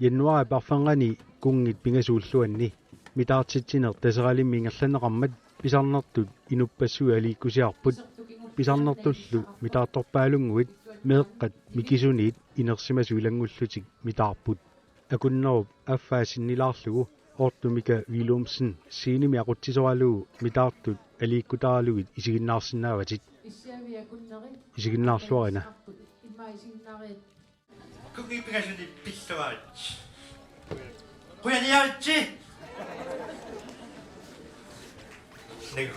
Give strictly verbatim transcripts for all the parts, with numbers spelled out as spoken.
Januaarip arfernganni kunngit pingasuulluanni mitaartitsineq Taseralimmi ingerlanneqarmat pisarnertut inuppassuit aliikkusiarput. Pisarnertullu mitaartorpaalunnguit meeqqat mikisuniit inersimasut ilanngullutik mitaarput. Akunnerup affaa sinnilaarlugu Otto Mika Willumsen scenemi aqutsisoralugu mitaartut aliikkutaaralugit isiginnaarsinnaavatit. Isiginnaarluarina. Kunngit pingasunik pilluarit. Qujaniaritsi. Nagu.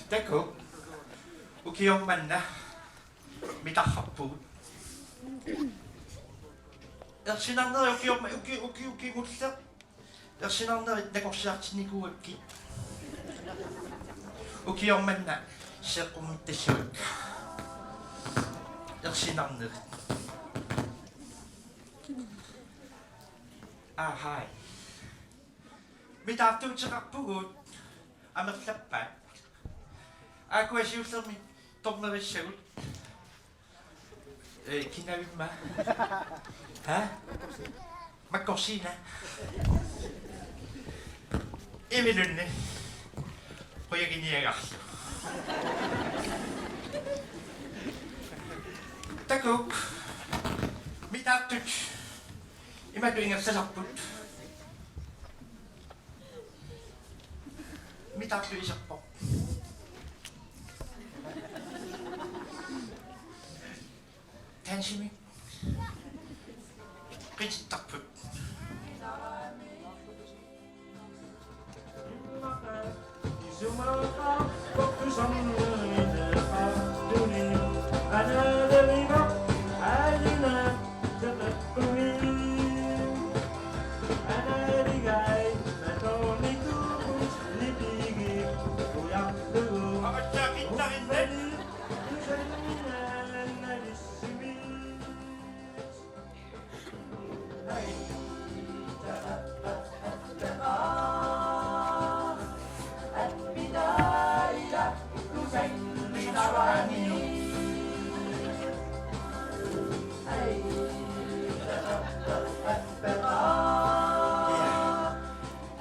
Takuuk. Ukioq manna mitaarpugut. Ersinarnerit ukioq ma-, uki-, uki-, ukingulleq. Ersinarnerit nakorsiartinnikuuakkit. Ukioq manna seeqqummittassavakka. Ersinarnerit. Ahai. Mitaartuuteqarpugut. Amerlappaat. Aakkua siullermik tornerissagut. Ee, kinavimma? Ha? Makkorsiina. Ivilunni. Qujaginiagarlu. Takuuk. Mitaartut. Imatut ingerlasarput. Mitaartut iserpoq. Dansimik. Qitittarput.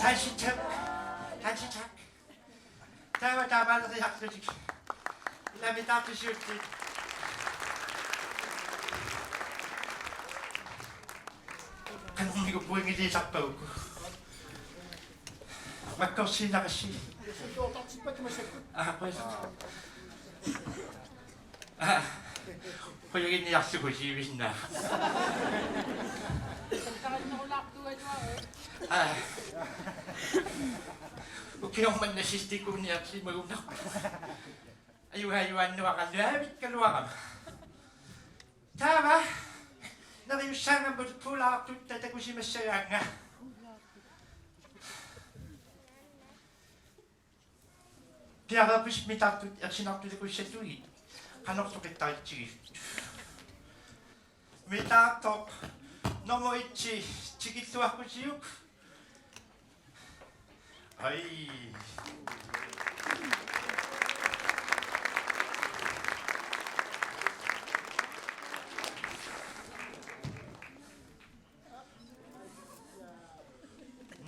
Tansitap. Tansitap. Taava taamaaleriarlutik. Ila mitaartusiutsit. Qanormi pointilisarpagut. Makkorsiinnarassi. Aa, qujas. Aa. Qujaginiarlugu siivisinnaa. Aa. Ukioq manna sidstikuuniarsimagunarpoq. Ajugajuannuaqaluavikkaluarama. Taava neriussaangammut puulaartutta takusimassagaannga. Piareerpusi mitaartut ersinartut takussallugit qanortoq qittaritsigit. Mitaartoq nummer et tikilluaqqusiuk. Ai.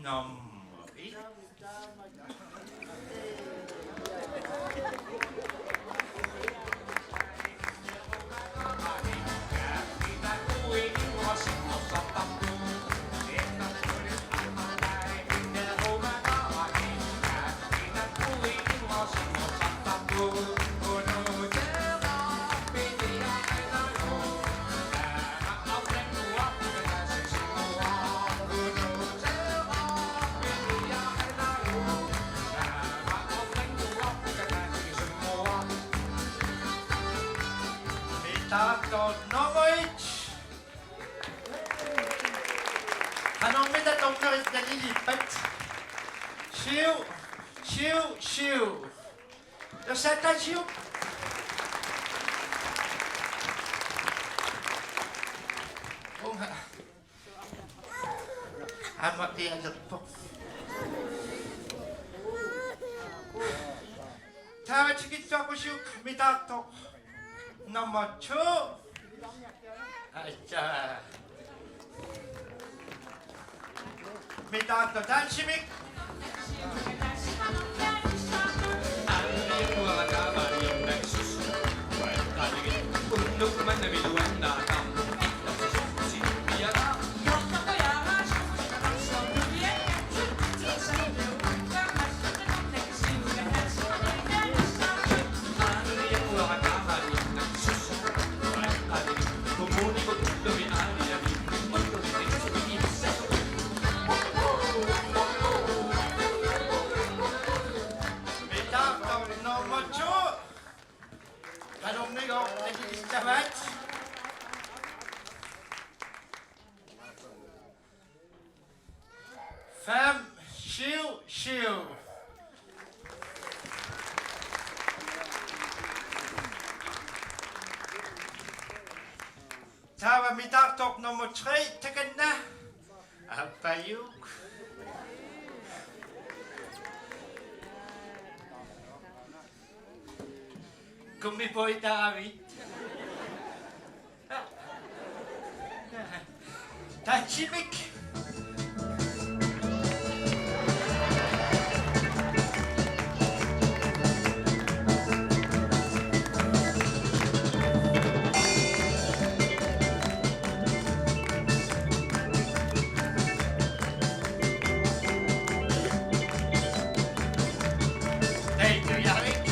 Nummer et. Mitaartoq nummer et. Qanormita dommerit naliliippat? Syv, syv, syv. Ersaattaa syv. Uunga. Aamma pialerpoq. Taava tikilluaqqusiuk mitaartoq nummer to. Aitsa. Mitaartoq dansimik. Mitaartoq nummer to. Qanormigooq naliliissavaat? Fem, syv, syv. Taava mitaartoq nummer tre, takanna. Appajuk. Kummi poitaavi. Dansimik. Thank you, Yannick.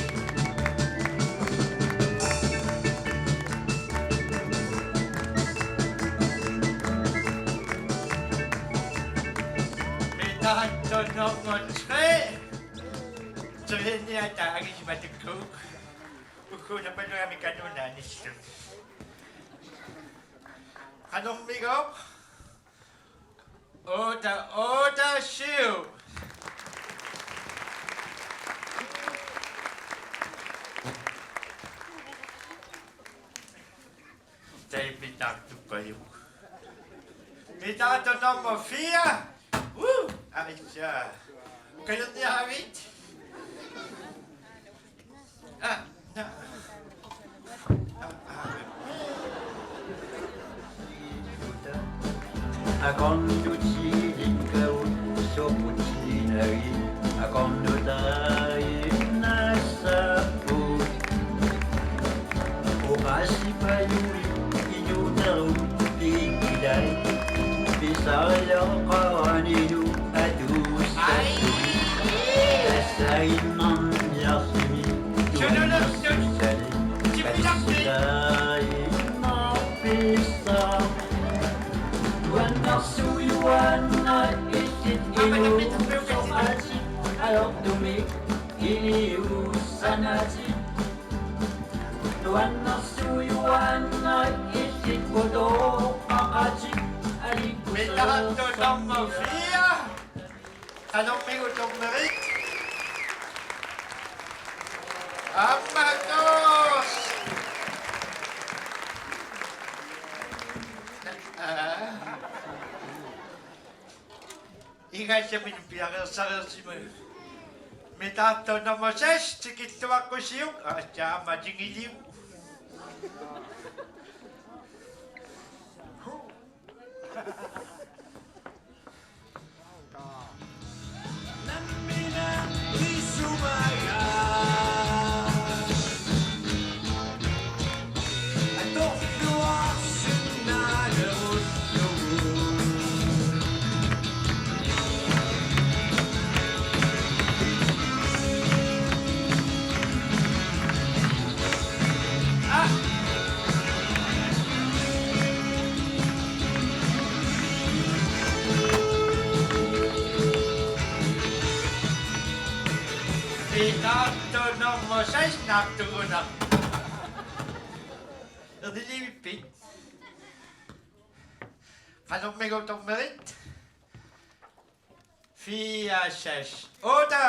Mitaartoq nummer tre. Tøjeni ataagisimatukku. Ukkuuna paluami kanunaanissut. Qanormigooq? Otte, otte, syv. Taava mitaartoq pajuk. Mitaartoq nummer fire. Woo! Aitsa. Kalerniaravit. Ah, na. Ah, ah. Akornut ilikkagut soqutiginagit akornutaannassapput. Oqaasii pajuit inuunerput pigilaat pisariaqaranilu atuussat. Ai! Tassaaginnarniarsumik nuannersussali. Tippilaqti. Tassaaginnarpissaq. Nuannersuujuaannaq illit inuusoqaatit ajortumik iliuussanatik. Nuannersuujuaannaq illit utoqqaqatik aliikkuseersarniarit. Mitaartoq nummer fire. Qanormigooq dommerit? Aamma Anders! Igassami piareersareersimasoq. Mitaartoq nummer seks, tikilluaqqusiuk, aatsaat aamma tingiliuk. Mitaartoq nummer seks, naaptugunaq. Ernilivippit? Qanormigooq dommerit? Fire, seks, otte.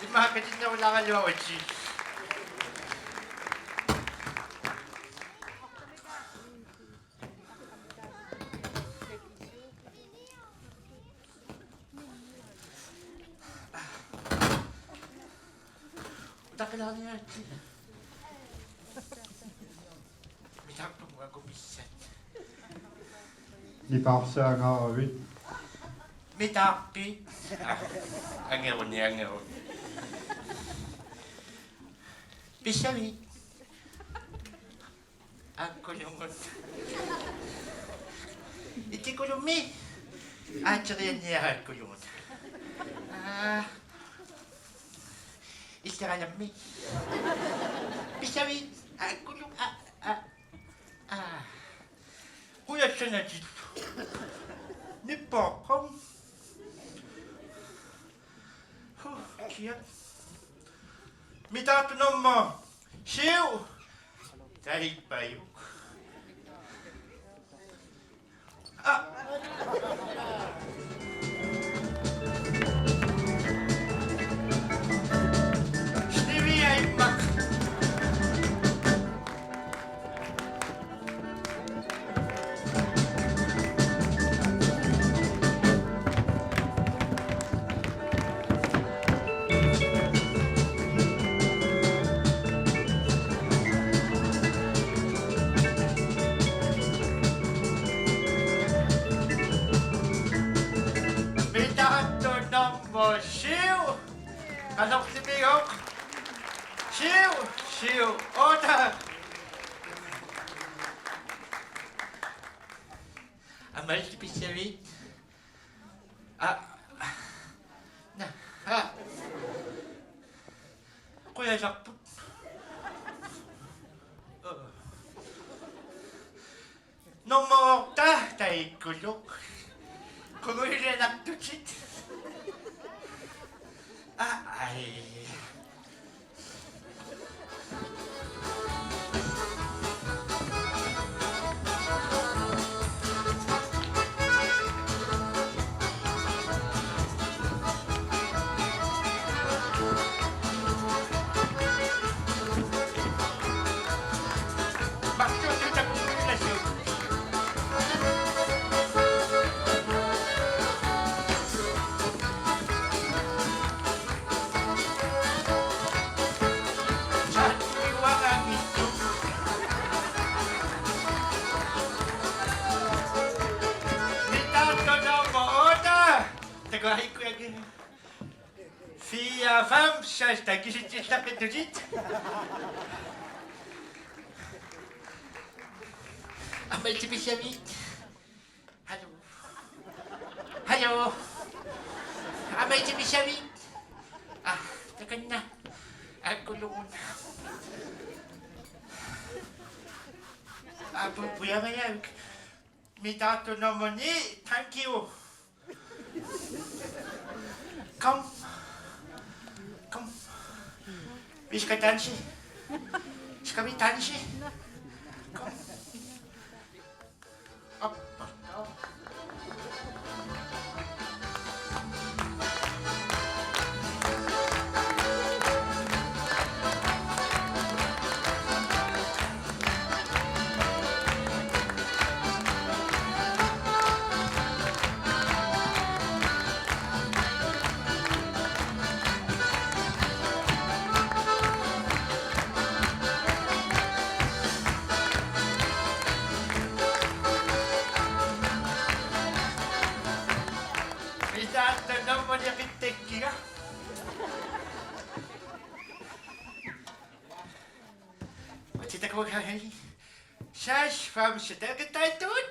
Immaqa katinnerulaaraluaritsi. Utaqilaarniaritsi. Mitaarpunga kumissat. Nipaarsaangaaravit. Mitaarpit? Angeruni, angeruni. Pissavit? Aakkulunnguit. Itikulumi. Aatserianniarakkulunnguit. Aa. Illeralammi. Pissavit? Aakkuluk. Aa, aa, aa. Kujassanatsit. Nippoq. Huh, kiat. Mitaartoq nummer syv. Taippajuk. Ah. Snevia immak. Mitaartoq nummer syv. Qanorlimiuk? Syv, syv, otte. Aamma illit pissavit? Aa. Naa. Aa. Qujasarput. Nummer otte, taikkuluk. Qungujulliartutit. Aa, ai. Mitaartoq nummer otte. Takuuk, ikkuakin. Fire, fem, seks, takuuk, kisitsillaqittutit. Aamma illit pissavit? Hallo. Hallo. Aamma illit pissavit? Aa, takanna. Aakkulunnguit. Aa, pu-, pujamajavik. Mitaartoq nummer ni, thank you. Kom. Kom. Vi skal danse. Skal vi danse? Kom. Op. Mitaartoq nummer ni qittakkiga. Atitakuagai. Seks, fem, seks, takuuk, taittuut.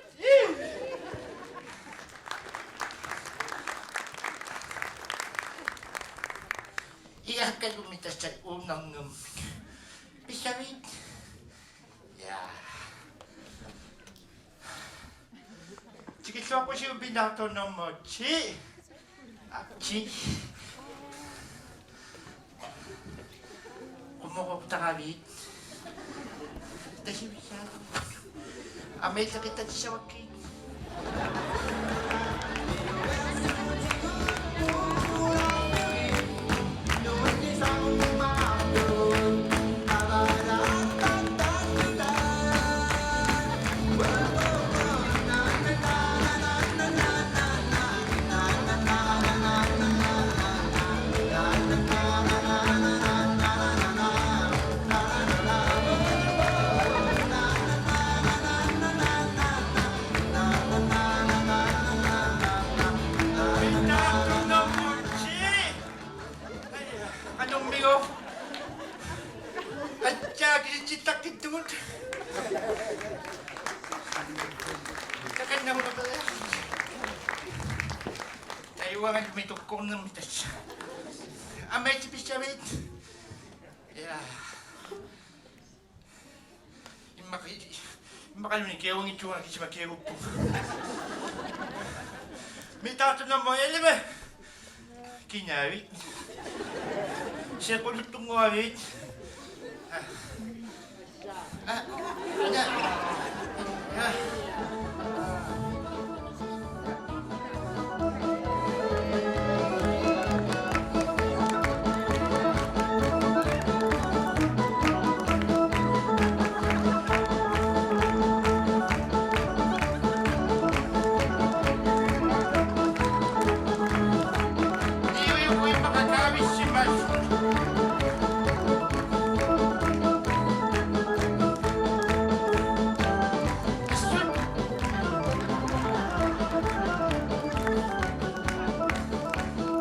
Iakkalumi tassa uunarngam. Pissavit? Ja. Tikilluaqqusiuk, mitaartoq nummer ti. Aa, ti. Qummoqutaravit. Tasivissaa. Aamma illit qittatissavakkit. Uangalu mitukkornermi tassa. Aamma itsi pissavit. Ja. Immaqa-, immaqaluunniit kingornatigut kisima kingorput. Mitaartoq nummer elleve. Kinaavit? Sequluttunnguavit? Ah. Ah. Ah.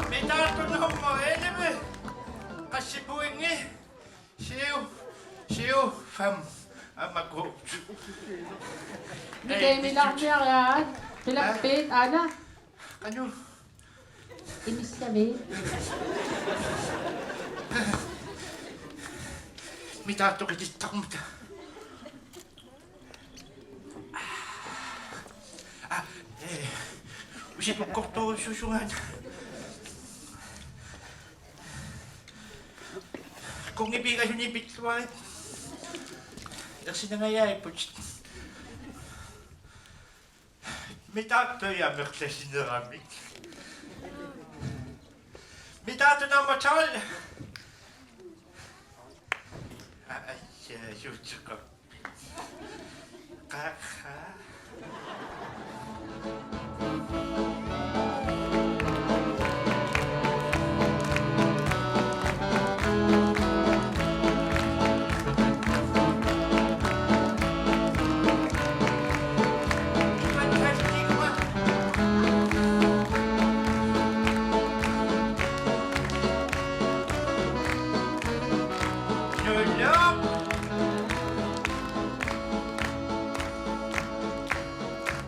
Mitaartoq nummer elleve. Qassit pointit? Syv, syv, fem. Aamma kuus. Mikigilaarniaraat. Qilappiit, aana. Qanoq? Inissaviit. Mitaartoqitittarmata. Ah, eh, usitukkortorujussuusunga. Kunngipiit asunit pilluarit. Ersinangajaapput. Mitaartoq amerlasineramik. Mitaartoq nummer tolv. Aa, aa, ja, suutsuka. Qa, qa.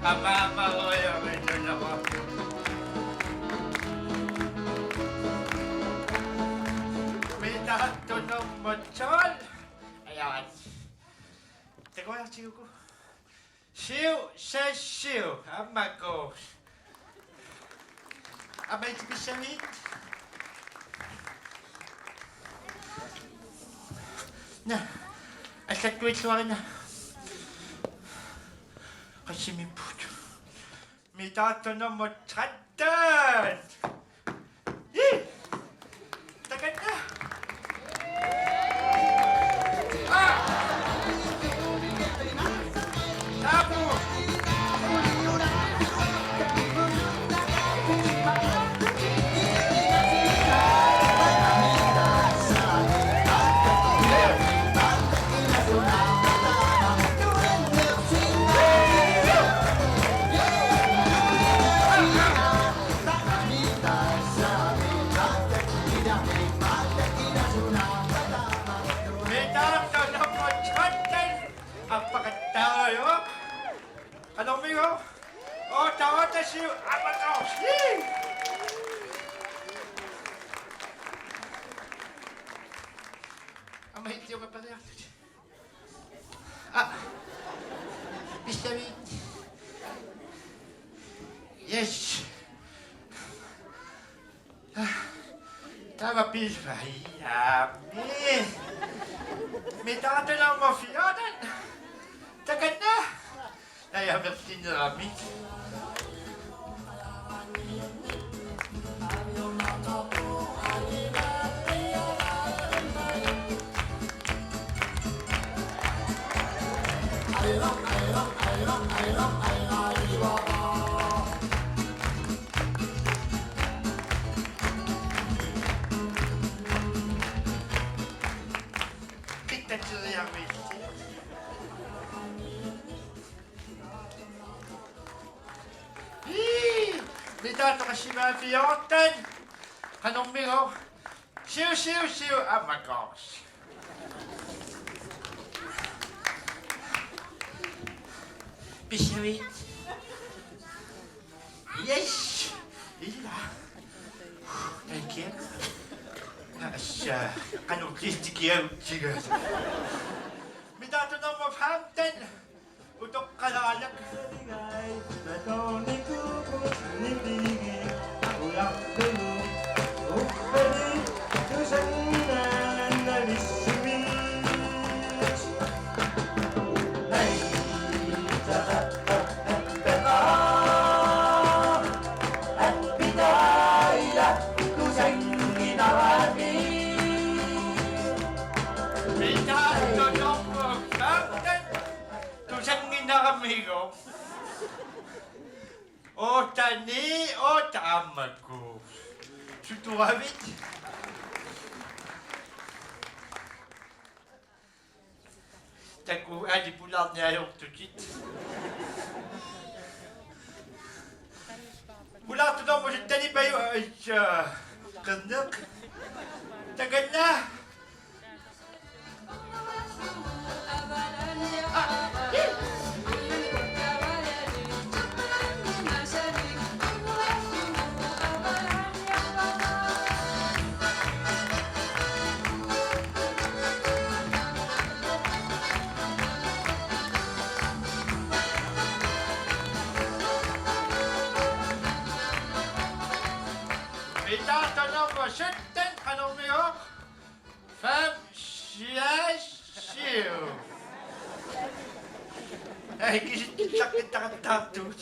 Aamma, aamma, oi, oi, oi, oi. Mitaartoq nummer tolv. Ajaat. Takuartiuku. Syv, seks, syv. Aamma kuus. Aamma itsi pissavit. Naa, allattuilluarina. Qassimiipput? Mitaartoq nummer tretten. Ih! Takanna! Ah! Tapu! Mitaartoq nummer tretten. Appaqattaarujussuaq. Qanormigooq? Otte, otte, syv. Appaqattaarujussuaq. Aamma illiumappariartut. Aa. Pissavit? Yes. Aa. Taava pissavit. Aamma. Mitaartoq nummer fjorten. Takanna. Ajaat, amerlaneramik. Qitsateriarmik. Ii, mitaartoq qassimaaviortan. Qanormigooq? Syv, syv, syv, aamma kuus. Pissavit? Yes! Ila. Ja, qanoq tikiagut tiga. Mitaartoq nummer femten. Utoqqalaarlak. Mitaartoq nummer femten. Tusannginnaramiuk. Otte ni, otte aamma. Sutuavit. Takuuk aali pulaarniartutit. Pulaartoq nummer sytten-ip aju, ajja, qerneq. Takanna. Mitaartoq nummer sytten, qanormioq? Fem, seks, syv. Ai, kisittussaqqittaqattaartugut.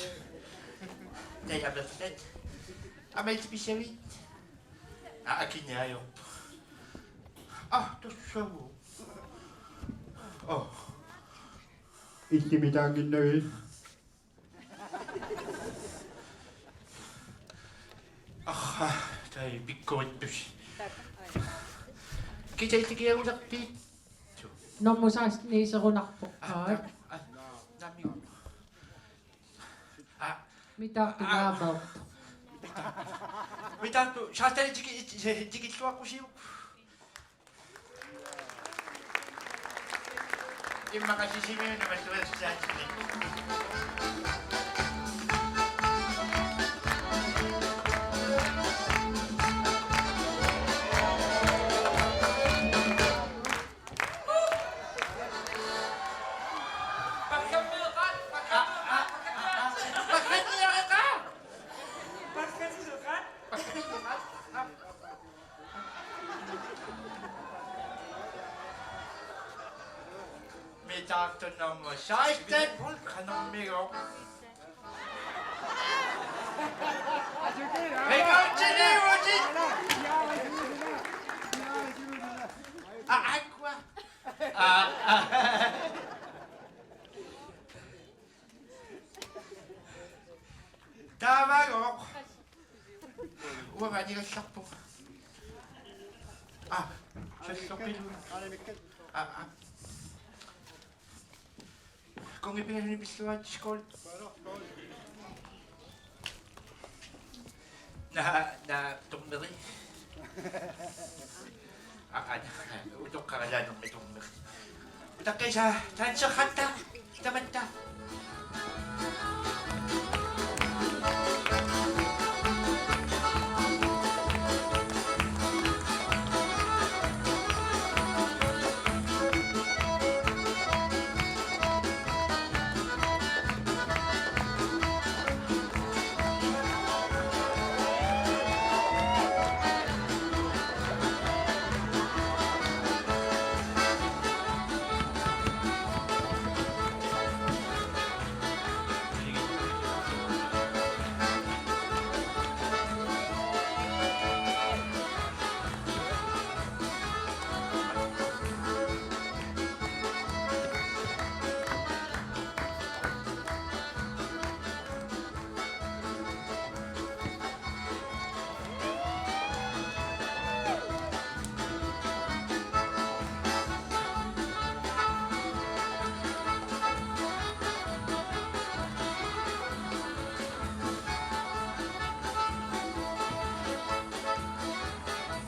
Taja aperlat. Aamma illit pissavit? Aa, akiniarpoq. Aa, tussagu. Oh. Illit mitaannginnavit? Aha, tai pikkorittusi. Kitaitikiagulerpit? Nummer seksten iserunarpoq. Ah, ah, nami. Ah, mitaartoq naameertoq. Mitaartoq, saastali tiki-, tiki-, tikilluaqqusiuk. Immaqa Sisimiunut malluersaatini. Mitaartoq nummer seksten, qanormioq? Rekordtiliutit! Aa, aqua. Aa, aa. Taavagooq. Uanga anigallarpunga. Aa, salloqilu. Aa, aa. Kongepingasuni pilluarit, skål. Naa, naa, dommeri. Aa, aa, utoqqaralaanermi dommeri. Utaqqiisaa, taanserratta, tamatta.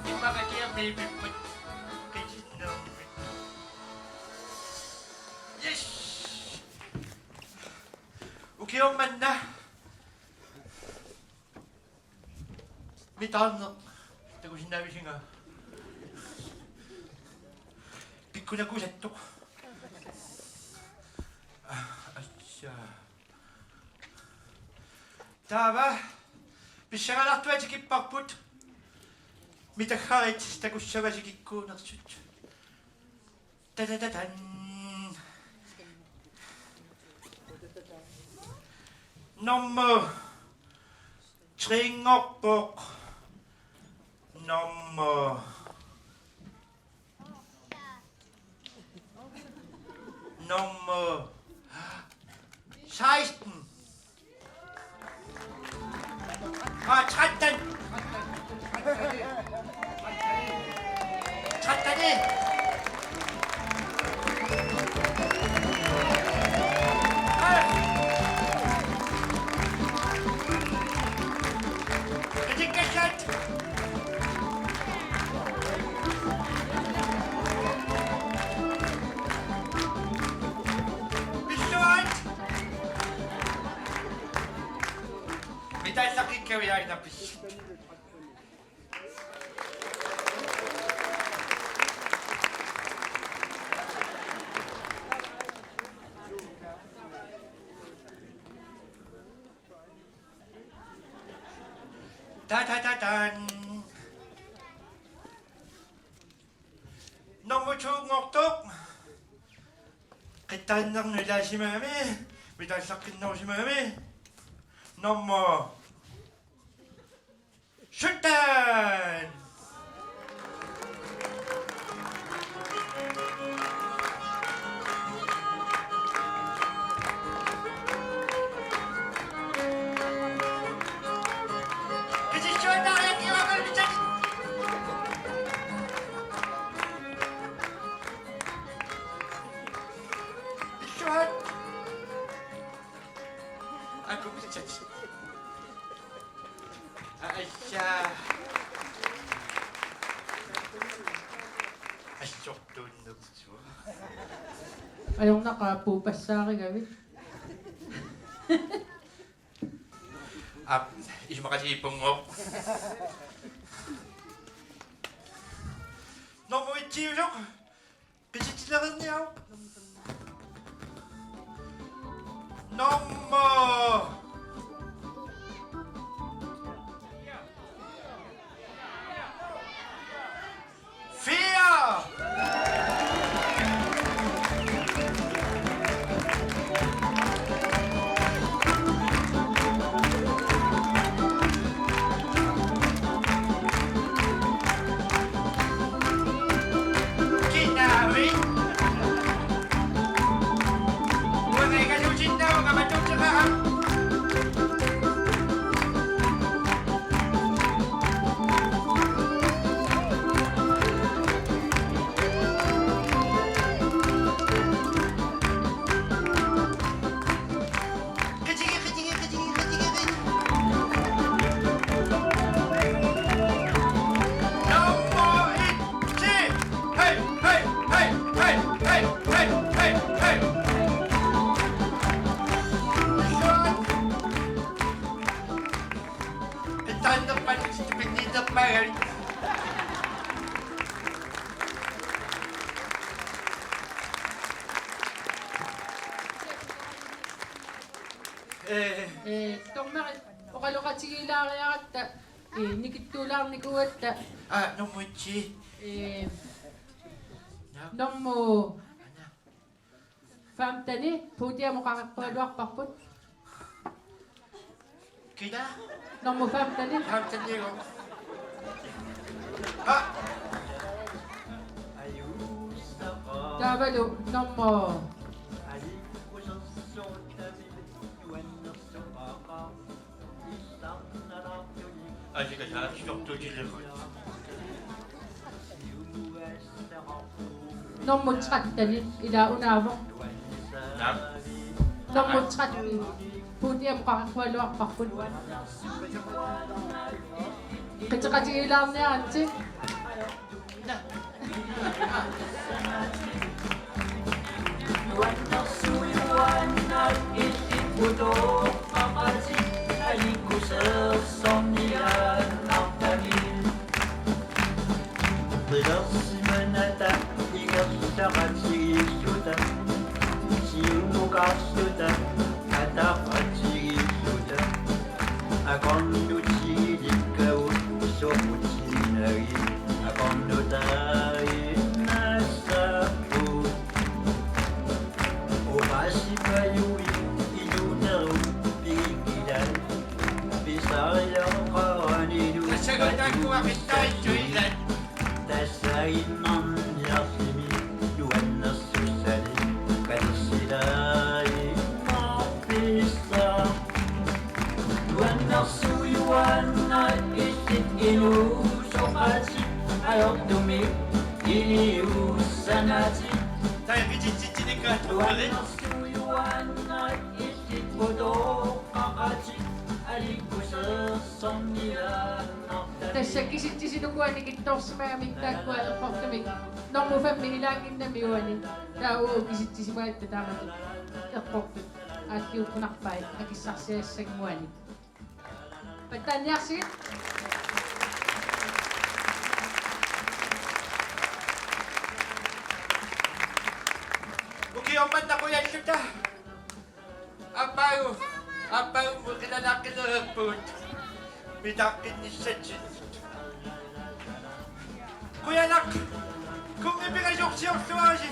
Immaqa kiammiipipput qitinnermik. Yes! Ukioq manna. Mitaarneq. Takusinnaavisinga? Kunakusattoq. Assa. Taava pissanganartua tikipparput. Mitaggarit takussavasi kikkuunersut. Tatatatan. Nummer tre-nngorpoq. Nummer Nummer seksten. Og tretten. Tretten. Etikkasat. Pilluarit. Mitaallaqqikkaviaarnarpis. Ta, ta, ta, tan. Nummer to-nngortoq. Qittarinnernu ilaasimagami, mitaallaqqinnerusimagami. Nummer sytten. Aa, assortuunnersuaq. Ajornaqaaq, puupassaarigavit. Aap, isumaqatigiippunngooq. Nummer et-iusoq. Qititsilerniaruk. Nummer fire. Nummer et. Hey, hey, hey. Taannerpat pinniinerpaagavit. Ee. Ee, dommeri oqaloqatigiilaariaratta, ee, nikittuulaarnikuugatta. Aa, nummer et. Ee, nummer femten-i podiumut qaqeqqugaluarparput. Kina? Nummer femten-i. Femten-iuvoq. Ha. Taavalu nummer Asika saattortuutilerput. Nummer tretten ila unaavoq. Naak? Nummer tretten. Podiumut qaqeqqugaluarparput. Qiteqatigiilaarniaritsi. Takuaqittaitsuilat. Tassaaginnarniarluni nuannersussani katersilaaginnarpissaq. Nuannersuujuaannaq illit inuusoqaatit ajortumik iliussanaatit. Taikititsitsinikka tuqarit. Nuannersuujuaannaq illit putoqqaqaatit alikkusersorniaannartatit. Tassa kisitsisinut uani kittorsimagami taakkua errortumik. Normu femmi ilaanginnami uani. Taava uagut kisitsisimagatta taamatut errortut aakkiukkunarpai akissarsiassanngorlugit. Pattaaniarsigit. Ukiormanna qujalluta. Aappaagu, aappaagu qilanaaqqilereerpugut. Mitaqqinnissatsinnik. Qujanaq. Kunngipingasorsiorluarisi.